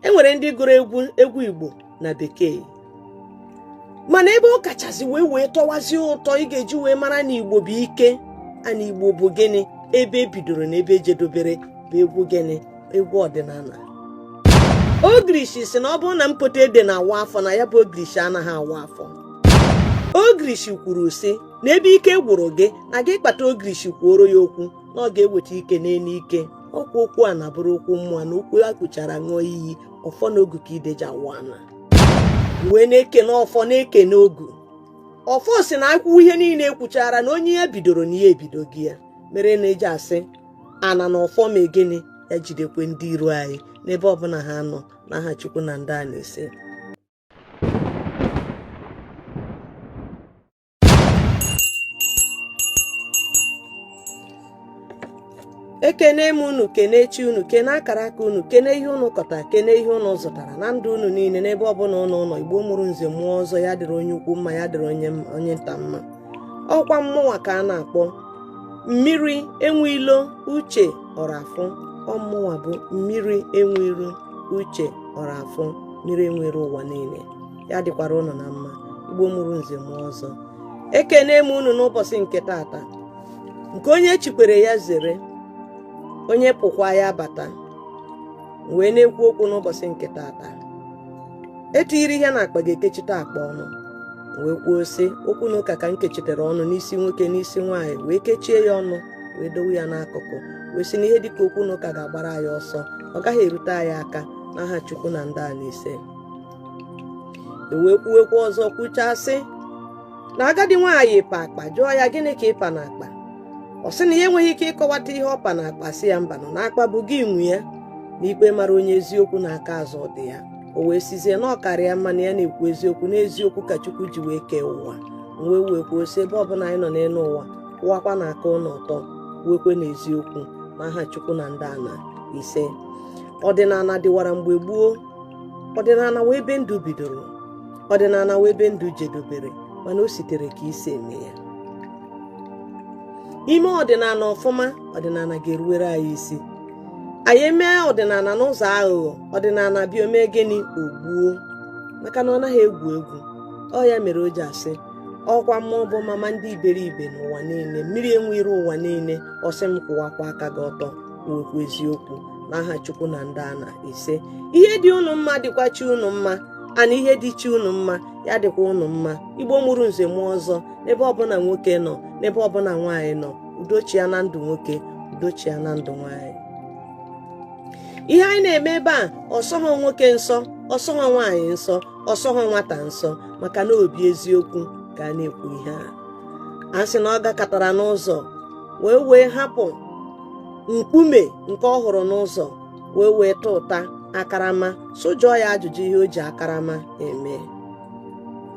Enwere ndị gụrụ egwu egwu Igbo na bekee, mana ebe ọ kachasị wee wee tọwazie ụtọ ị ga-eji wee mara na Igbo bụ ike ana Igbo bụ gịnị, ebe e bidoro na ebe ejedobere bụ egwu gịnị, egwu ọdịnala. Ogirishi sị na ọ bụrụ na mpote ede na-awa afọ, na ya bụ ogirishi anaghị awa afọ. Ogirishi kwuru sị na ebe ike gwụrụ gị, na gị kpata ogirishi kwuoro ya okwu, na ọ ga-eweta ike n'elu ike. Ọkwa okwu a na-abụrụ okwu mmụọ na okwu a kwuchara ṅụọ iyi, ọfọ na ogu ka ide ji awa ana. Wee na-ekene ọfọ, na-ekene ogu. Ọfọ sị na akwụ ihe niile ekwuchara na onye ya bidoro na ya ebidoghị ya mere na eji asị ana na ọfọ ma gịnị ya jidekwe ndị iro anyị n'ebe ọbụla ha nọ, n'aha Chukwu na ndị a na-ese. Ekene m unu, kene chi unu, kene akara aka unu, kene ihe unu kọta, kene ihe unu zụtara na ndụ unu niile n'ebe ọbụla unu nọ. Igbo mụrụ nze mụọ ọzọ, ya dịrị onye ukwu mma, ya dịrị onye nta mma. Ọkwa mmụnwa ka a na-akpọ mmiri enwe ilo Uche Ọrafụ. Ọ mụnwa bụ mmiri enwe iro Uche Ọrafụ, mmiri enwe iro ụwa niile. Ya dịkwara unu na mma. Igbo mụrụ nze mụọ ọzọ, ekene m unu n'ụbọchị nke taata. Nke onye chikwere ya zere, onye pụkwa ya bata. Wee na-ekwu okwu n'ụbọchị nke taata, etiri ihe na akpa ga-ekechite akpa ọnụ. Wee kwuo sị, okwu na ụka ka m kechitere ọnụ n'isi nwoke, n'isi nwaanyị, wee kechie ya ọnụ, wee dowe ya n'akụkụ, wee sị na ihe dịka okwu na ụka ga-agbara anyị ọsọ, ọ gaghị erute anyị aka, n'aha Chukwu na ndị a na-ise. Wee kwuwekwa ọzọ, kwuchaa sị na agadi nwaanyị pa akpa, jụọ ya gịnị ka ịpa na akpa, ọ sị na ya enweghị ike ịkọwata ihe ọ pa na akpa. Sị ya mba, nọ na akpa bụ gị nwe ya, na ikpe mara onye eziokwu na aka azụ dị ya. O wee sizie na ọ karịa mma na ya na-ekwu eziokwu, n'eziokwu ka Chukwu ji wee kee ụwa. Wee wee kwuo sị ebe ọbụla anyị nọ n'elu ụwa, kwụwakwa na aka ụnụ ọtọ, kwuekwe n'eziokwu, n'aha Chukwu na ndị ana ise. Ọdịnala dịwara mgbe gboo. Ọdịnala wee ebe ndụ bidoro, ọdịnala wee ebe ndụ jedobere, mana o sitere ka isi eme ya. Ime ọdịnala ọfụma, ọdịnala ga-eruwere anyị isi. Anyị emee ọdịnala n'ụzọ aghụghọ, ọdịnala bịa omee gịnị, ogbuo, maka na ọ naghị egwu egwu. Ọ ya mere o ji asị ọkwa mmụọ bụ mama ndị iberibe n'ụwa niile, mmiri enwe iro ụwa niile. Ọ sị m kwụwakwa aka gị ọtọ, kwuokwu eziokwu, n'aha Chukwu na ndị ana ise. Ihe dị unu mma dịkwa chi unu mma, ana ihe dị chi unu mma ya dịkwa unu mma. Igbo mụrụ nze mụọ ọzọ, n'ebe ọbụla nwoke nọ, n'ebe ọbụla nwaanyị nọ, udochia na ndụ nwoke, udochia na ndụ nwaanyị. Ihe anyị na-eme ebe a, ọsọghọ nwoke nsọ, ọsọghọ nwaanyị nsọ, ọsọghọ nwata nsọ, maka na obi eziokwu ka a na-ekwu. Ihe a a sị na ọ gakọtara n'ụzọ wee wee hapụ nkume nke ọ hụrụ n'ụzọ, wee wee tụta akarama, sụjụọ ya ajụjụ ihe o ji akarama eme.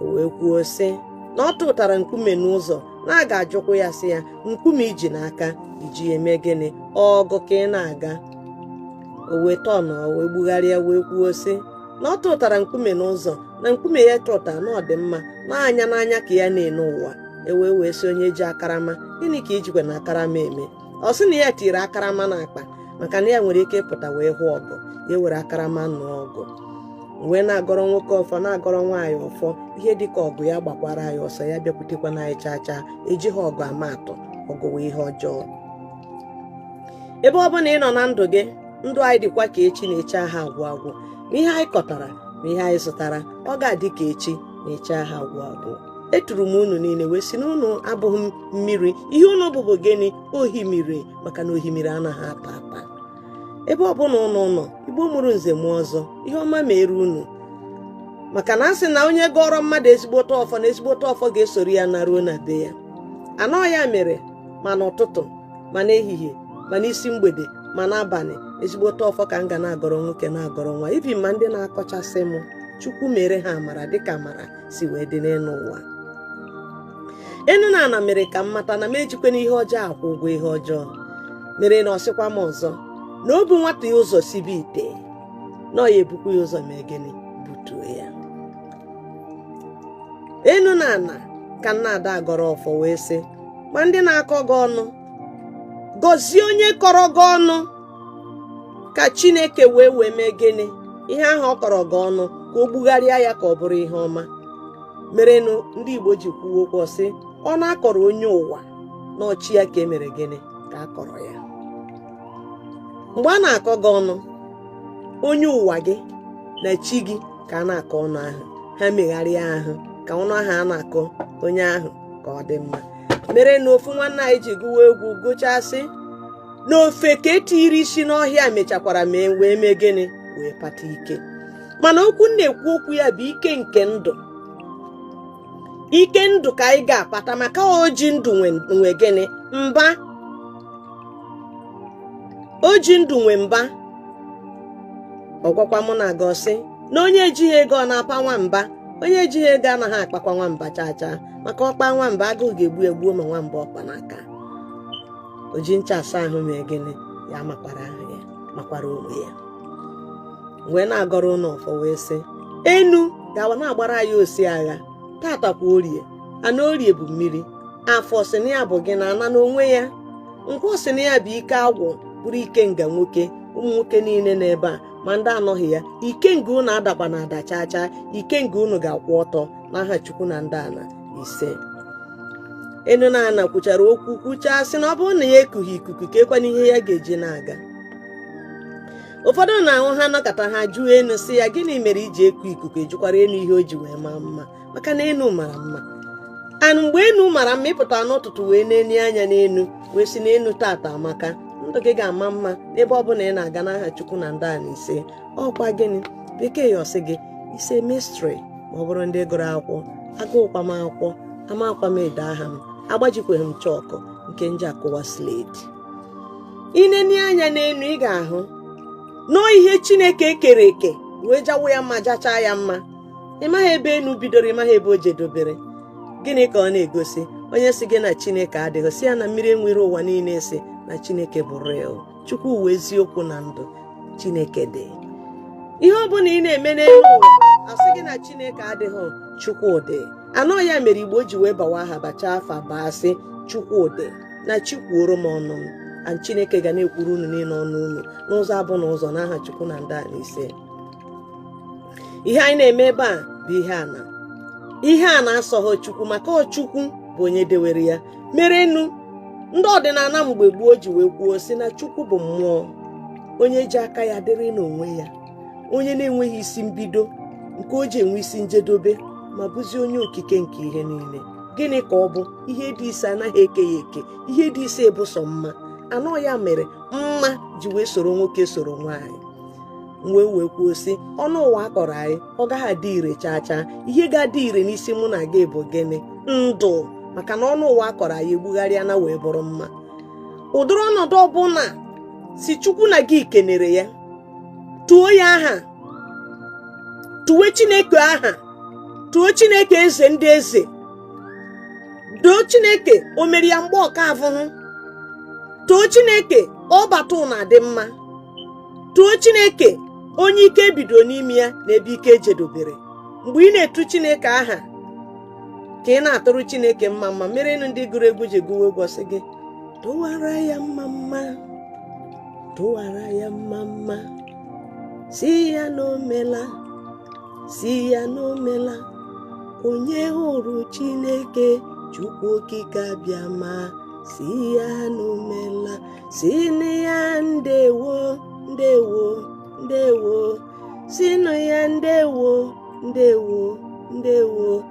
O wee kwuo sị na ọ tụtara nkume n'ụzọ, na a ga-ajụkwa ya sị ya, nkume iji n'aka iji eme gịnị, ọgụ ka ị na-aga? O wee tọọ wee gbugharịa wee kwuo sị na ọ tụtara nkume n'ụzọ, na nkume ya tụtara na ọ dị mma n'anya n'anya ka ya na-ene ụwa. E wee wee sị onye ji akarama, gịnị ka ijikwa na akarama eme? Ọ sị na ya tiri akarama n'akpa maka na ya nwere ike ịpụta wee hụ ọgụ, ya were akarama nụọ ọgụ. Wee na-agọrọ nwoke ọfọ, na-agọrọ nwaanyị ọfọ, ihe dịka ọgụ ya gbakwara anyị ọsọ, ya bịakwutekwa na anyị chaa chaa. Ejighị ọgụ ama atụ, ọgụ wee ihe ọjọọ. Ebe ọ bụla ị nọ na ndụ gị, ndụ anyị dịkwa ka echi na echi aha agwụ agwụ. Ma ihe anyị kọtara ma ihe anyị zụtara, ọ ga-adị ka echi na echi aha agwụ agwụ. Eturu m unu niile wee sị na unu abụghị mmiri, ihe unu bụbụ gịnị, ohimiri, maka na ohimiri anaghị ata ata. Ebe ọbụla unu nọ, Igbo mụrụ nze mụọ ọzọ, ihe ọma mere unu, maka na a sị na onye gọrọ mmadụ ezigbote ọfọ na ezigbote ọfọ ga-esoro ya naruo na be ya. Anọ ya mere ma n'ụtụtụ, ma n'ehihie, ma n'isi mgbede, ma n'abalị, ezigbote ọfọ ka m ga na-agọrọ nwoke, na-agọrọ nwa ibi, ma ndị na-akọchasị m, Chukwu mere ha amara dịka amara si wee dị n'elu ụwa. Enu na ana mere ka m mata na m ejikwana ihe ọjọọ akwụ ụgwọ ihe ọjọọ. Mere na ọsịkwa m ọzọ na o bu nwata ya ụzọ sibe ite, na ọ ya ebukwa ya ụzọ mee gịnị, butuo ya. Enu na ana ka nna ada agọrọ ọfọ wee sị, ma ndị na-akọ gị ọnụ, gọzie onye kọrọ gị ọnụ, ka Chineke wee wee mee gịnị, Ihe ahụ ọ kọrọ gị ọnụ, ka o gbugharịa ya ka ọ bụrụ ihe ọma. Merenụ ndị Igbo ji kwuo okwu sị, ọnụ akọrọ onye ụwa na ọchị ya ka e mere gịnị ka a kọrọ ya. Mgbe a na-akọ gị ọnụ, onye ụwa gị na chi gị ka a na-akọ ọnụ ahụ, ha megharịa ahụ ka ọnụ ahụ a na-akọ onye ahụ ka ọ dị mma. Mere na ofu nwanne anyị ji gụwa egwu gụchasị na ofe ka etiri isi n'ọhịa mechakwara mee wee mee gịnị wee kpata ike. Mana okwu m na-ekwu okwu ya bụ ike nke ndụ. Ike ndụ ka anyị ga-akpata, maka o ji ndụ nwe gịnị mba, o ji ndụ nwe mba. Ọ gwakwa mụ na gị sị na onye ejighị ego ọ na-apa nwamba, onye ejighị ego anaghị akpakwa nwamba chaa chaa, maka ọkpa nwamba agụụ ga-egbu egbuo ma nwamba ọkpa n'aka. O ji ncha asa ahụ mee gịnị ya makwara ahụ ya, makwara onwe ya. Wee na-agọrọ ụlọ ọfọ wee sị enu gawa na-agbara ya osi agha tata kwa orie, ana orie bụ mmiri, afọ sị na ya bụ gị na ana n'onwe ya, nkwọ sị na ya bụ ike agwụ bụrụ ike nga nwoke, ụmụ nwoke niile n'ebe a ma ndị anọghị ya, ike nga unu adakwa na ada chaa chaa, ike nga unu ga-akwụ ọtọ n'aha Chukwu na ndị ana ise. Enu na ana kwuchara okwu kwuchaa sị na ọ bụrụ na ya ekughị ikuku ka ekwana ihe ya ga-eji na-aga. Ụfọdụ na-ahụ ha nọkọta ha jụọ enu sị ya gịnị mere iji eku ikuku, ejukwara enu ihe o ji wee maa mma, maka na enu mara mma. Anụ mgbe enu mara mma, ịpụta n'ụtụtụ wee na-enye anya n'enu wee si n'enu tata amaka, ndụ gị ga-ama mma n'ebe ọ bụla ị na-aga n'aha Chukwu na ndị a na ise. Ọkwa gịnị bekee ya ọsị gị ise mystery, ma ọ bụrụ ndị gụrụ akwụkwọ. Agụụkwa m akwụkwọ, amakwa m ede aha m, agbajikweghị m chọkụ nke nji akụwa slate. Ineni anya n'enu ị ga-ahụ nọọ ihe Chineke kere eke wee jawo ya mma, jachaa ya mma. Ị maghị ebe enu bidoro, ị maghị ebe o jedobere. Gịnị ka ọ na-egosi? Onye si gị na Chineke adịghị, si ya na mmiri enwere ụwa niile, si na Chineke bụ real. Chukwu wee eziokwu na ndụ Chineke dị. Ihe ọ bụla ị na-eme n'elu ụwa asị gị na Chineke adịghị, Chukwu dị. Anọ ya mere Igbo ji wee bawa aha bachaa afa baa sị Chukwu dị na chi kwuoro m ọnụ m, and Chineke ga na-ekwuru unu niile ọnụ unu n'ụzọ abụ na ụzọ n'aha Chukwu na ndị a na ise. Ihe anyị na-eme ebe a bụ ihe a na ihe a na-asọghọ Chukwu, maka ọ Chukwu bụ onye dewere ya. Merenu ndị ọdịnala mgbe gboo ji wee kwuo sị na Chukwu bụ mmụọ, onye ji aka ya dịrị n'onwe ya, onye na-enweghị isi mbido nke o ji enwe isi njedobe, ma bụzi onye okike nke ihe niile. Gịnị ka ọ bụ? Ihe dị ise anaghị eke ya eke, ihe dị ise bụ sọ mma. Anọ ya mere mma ji wee soro nwoke soro nwaanyị. Wee wee kwuo sị ọnụ ụwa akọrọ anyị ọ gaghị adị ire chaa chaa. Ihe ga-adị ire n'isi mụ na gị bụ gịnị? Ndụ. Maka na ọnụ ụwa akọrọ anyị egbugharịa na wee bụrụ mma. Ụdịrị ọnọdụ ọbụla si Chukwu na gị kenere ya, tụọ ya aha, tụwe Chineke aha, tụọ Chineke eze ndị eze, doo Chineke o mere ya mgbe ọka avụhụ, tụọ Chineke ọbata ụna dị mma, tụọ Chineke onye ike bido n'ime ya na ebe ike jedobere. Mgbe ị na-etu Chineke aha ka ị na-atụrụ Chineke mma mma. Merenụ ndị gụrụ egwu ji gụwa egwu sị gị tụwara ya mma mma, tụwara ya mma mma, si ya na o mela, si ya na o mela. Onye hụrụ Chineke Chukwu okike abịa ma si ya na o mela, si na ya ndewo ndewo ndewo, si na ya ndewo ndewo ndewo.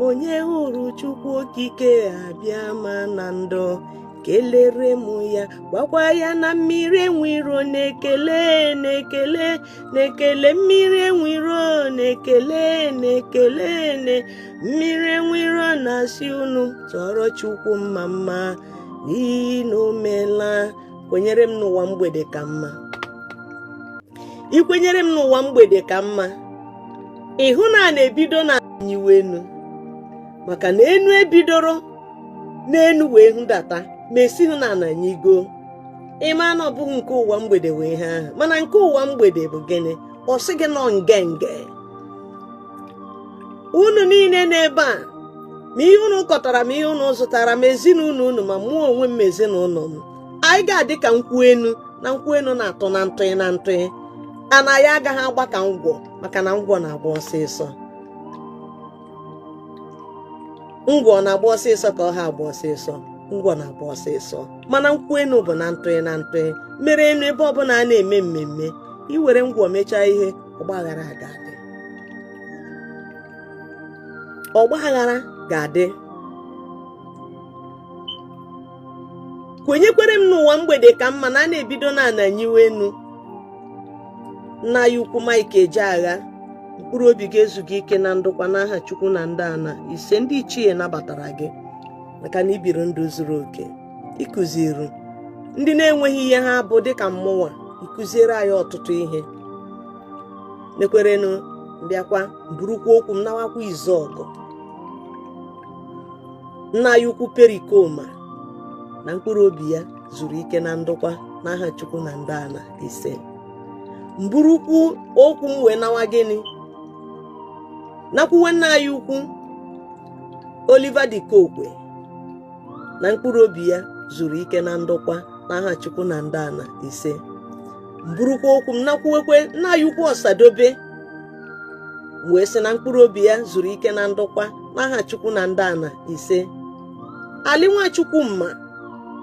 Onye hụrụ Chukwu okike abịa ma na ndụ kelere m ya, gwakwa ya na mmiri enwiro na-ekele na-ekele na-ekele, mmiri enwiro na-ekele na-ekele na mmiri enwiro na-asị unu tọrọ Chukwu mma mma n'ihi na o meela. Kwenyere m n'ụwa mgbede ka mma, ikwenyere m n'ụwa mgbede ka mma. Ịhụ na a na-ebido na nyiwe enu, maka na enu ebidoro n'enu wee hụdata ma esighị na ana nyigo. Ịma na ọ bụghị nke ụwa mgbede wee ihe ahụ, mana nke ụwa mgbede bụ gịnị? Ọ sị gị nọ ngenge unu niile n'ebe a, ma ihe unu kọtara, ma ihe unu zụtara, ma ezinụlọ unu, ma mụọ onwe m, ma ezinụlọ m, anyị ga-adị ka nkwụ enu na nkwụ enu na-atụ na ntụị na ntụị. Ana ya agaghị agba ka ngwọ, maka na ngwọ na-agba ọsịsọ. Ngwọ na-agba ọsịsọ ka ọ ha agba ọsịsọ. Ngwọ na-agba ọsịsọ, mana nkwụ enu bụ na ntụị na ntụị mere enu. Ebe ọbụla a na-eme mmemme, iwere ngwọ mechaa ihe, ọgbaghara ga-adị, ọgbaghara ga-adị. Kwenyekwere m n'ụwa mgbede ka mma na a na-ebido na ana nyiwe enu. Nna ya ukwu Mike Ejeagha, mkpụrụ obi ga-ezugo ike na ndokwa n'aha Chukwu na ndị ana. Ise. Ndị ichie nabatara gị maka na ibiri ndụ zuru oke, ịkụziri ndị na-enweghị ihe ha bụ dịka mmụnwa, ịkụziere anyị ọtụtụ ihe. Mekwerenụ mbịakwa burukwa okwu m nawakwa izu ọgụ. Nna ya ukwu Pericoma, na mkpụrụ obi ya zuru ike na ndokwa n'aha Chukwu na ndị ana. Ise. Mburukwu okwu m wee nawa gịnị, nakwuwe nna ya ukwu Oliver De Coque, na mkpụrụ obi ya zuru ike na ndokwa n'aha Chukwu na ndị ana. Ise. Mburukwa okwu m nakwuwekwe nna ya ukwu Ọsadobe, wee sị na mkpụrụ obi ya zuru ike na ndokwa n'aha Chukwu na ndị ana. Ise. Ali Nwachukwu mma,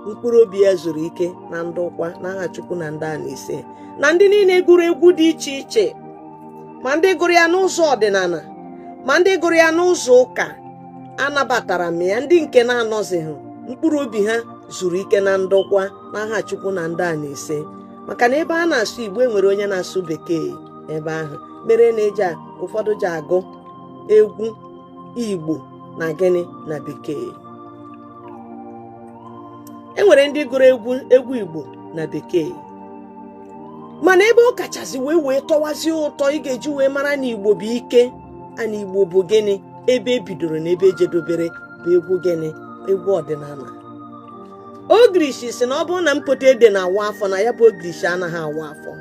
mkpụrụ obi ya zuru ike na ndokwa n'aha Chukwu na ndị ana. Ise. Na ndị niile gụrụ egwu dị iche iche, ma ndị gụrụ ya n'ụzọ ọdịnala, ma ndị gụrụ ya n'ụzọ ụka, anabatara m ya. Ndị nke na-anọzighị, mkpụrụ obi ha zuru ike na ndokwa n'aha Chukwu na ndị ana. Ise. Maka na ebe a na-asụ Igbo, enwere onye na-asụ Bekee ebe ahụ, mere na eji ụfọdụ ji agụ egwu Igbo na gịnị na Bekee. Enwere ndị gụrụ egwu Igbo na Bekee, mana ebe ọ kachasị wee tọwazie ụtọ ị ga-eji wee mara na Igbo bụ ike ana Igbo bụ gịnị, ebe e bidoro na ebe ejedobere bụ egwu gịnị, egwu ọdịnala. Ogirishi si na ọ bụrụ na mpote ede na-awa afọ, na ya bụ ogirishi anaghị awa afọ.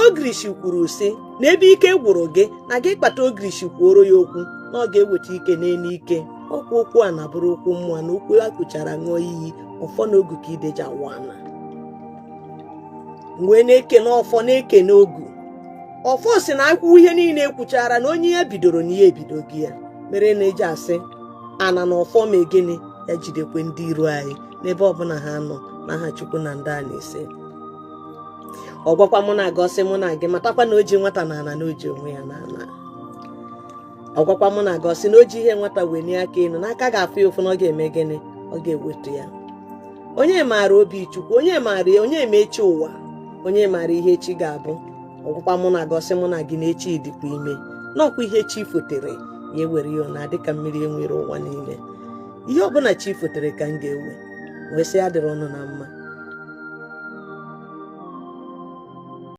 Ogirishi kwuru sị na ebe ike gwụrụ gị, na gị kpata ogirishi kwuoro ya okwu, na ọ ga-eweta ike n'elu ike. Ọkwa okwu a na-abụrụ okwu mmụọ na okwu a kụchara ṅụọ iyi ọfọ na ogu ka ideji awa ana wee na-ekene ọfọ, na-ekene ogu. Ọfọ si na akwụ ihe niile ekwuchara na onye ya bidoro na ya ebido gị ya mere na eji asị ana na ọfọ ma gịnị ya jidekwe ndị iro anyị n'ebe ọbụla ha nọ n'aha Chukwu na ndị a na-ese. Ọ gwakwa mụ na gị, ọsị mụ na gị matakwa na o ji nwata na ana na o ji onwe ya na ana. Ọ gwakwa mụ na gị, ọsị na o ji ihe nwata wenie aka elu n'aka ga-afụ ya ụfụ, na ọ ga-eme gịnị, ọ ga-ewetu ya. Onye maara obi Chukwu? Onye maara ya? Onye ma echi ụwa? Onye maara ihe echi ga-abụ? Ọ gwakwa mụ na gị, ọsị mụ na gị na echi dịkwa ime, n'ọkwa ihe chi fotere ya ewere ya na dịka mmiri enwere ụwa niile. Ihe ọbụla chi fotere ka m ga-ewe wee sị ya dịrị ọnụ na mma.